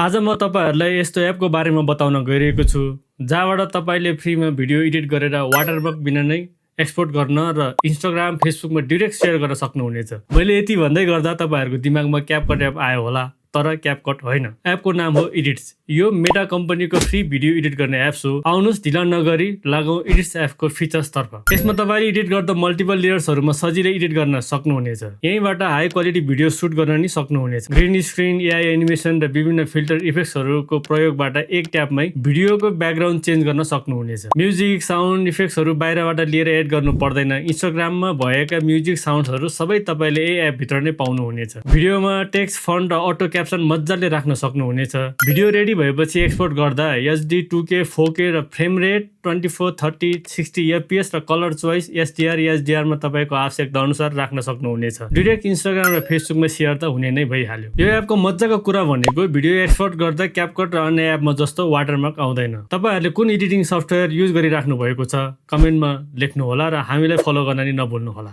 आज म तपाईहरुलाई यस्तो एपको बारेमा बताउन गइरहेको छु जहाँबाट तपाईले फ्रीमा भिडियो एडिट गरेर वाटरमार्क बिना नै एक्सपोर्ट गर्न र इन्स्टाग्राम फेसबुकमा डाइरेक्ट शेयर गर्न सक्नुहुनेछ। मैले यति भन्दै गर्दा तपाईहरुको दिमागमा क्यापकट एप आयो होला, तर क्यापकट होइन। एपको नाम हो एडिट्स। यो मेटा कम्पनीको फ्री भिडियो एडिट गर्ने एप्स हो। आउनुस् ढिला नगरी लागौं एडिट्स एपको फिचर्स तर्फ। यसमा तपाईले एडिट गर्दा मल्टिपल लेयर्सहरुमा सजिलै एडिट गर्न सक्नुहुनेछ। यहीबाट हाई क्वालिटी भिडियो सुट गर्न नि सक्नुहुनेछ। ग्रीन स्क्रिन, एआई एनिमेसन र विभिन्न फिल्टर इफेक्ट्सहरुको प्रयोगबाट एक ट्यापमै भिडियोको ब्याकग्राउन्ड चेन्ज गर्न सक्नुहुनेछ। म्युजिक, साउन्ड इफेक्ट्सहरु बाहिरबाट लिएर एड गर्नु पर्दैन। इन्स्टाग्राममा भएका म्युजिक साउन्ड्सहरु सबै तपाईले यही एप भित्र नै पाउनुहुनेछ। भिडियोमा टेक्स्ट, फन्ट र अटो क्याप्सन मज्जाले राख्न सक्नुहुनेछ। भिडियो रेडी भएपछि एक्सपोर्ट गर्दा HD, 2K, 4K र फ्रेम रेट 24, 30, 60 FPS र कलर चोइस HDR, SDR मा तपाईको आवश्यकता अनुसार राख्न सक्नुहुनेछ। डाइरेक्ट इन्स्टाग्राम र फेसबुकमा शेयर त हुने नै भइहाल्यो। यो एपको मज्जाको कुरा भनेको भिडियो एक्सपोर्ट गर्दा क्यापकट र अन्य एपमा जस्तो वाटरमार्क आउँदैन। तपाईहरुले कुन एडिटिङ सफ्टवेयर युज गरिराख्नु भएको छ कमेन्टमा लेख्नु होला र हामीलाई फलो गर्न नि नभुल्नु होला।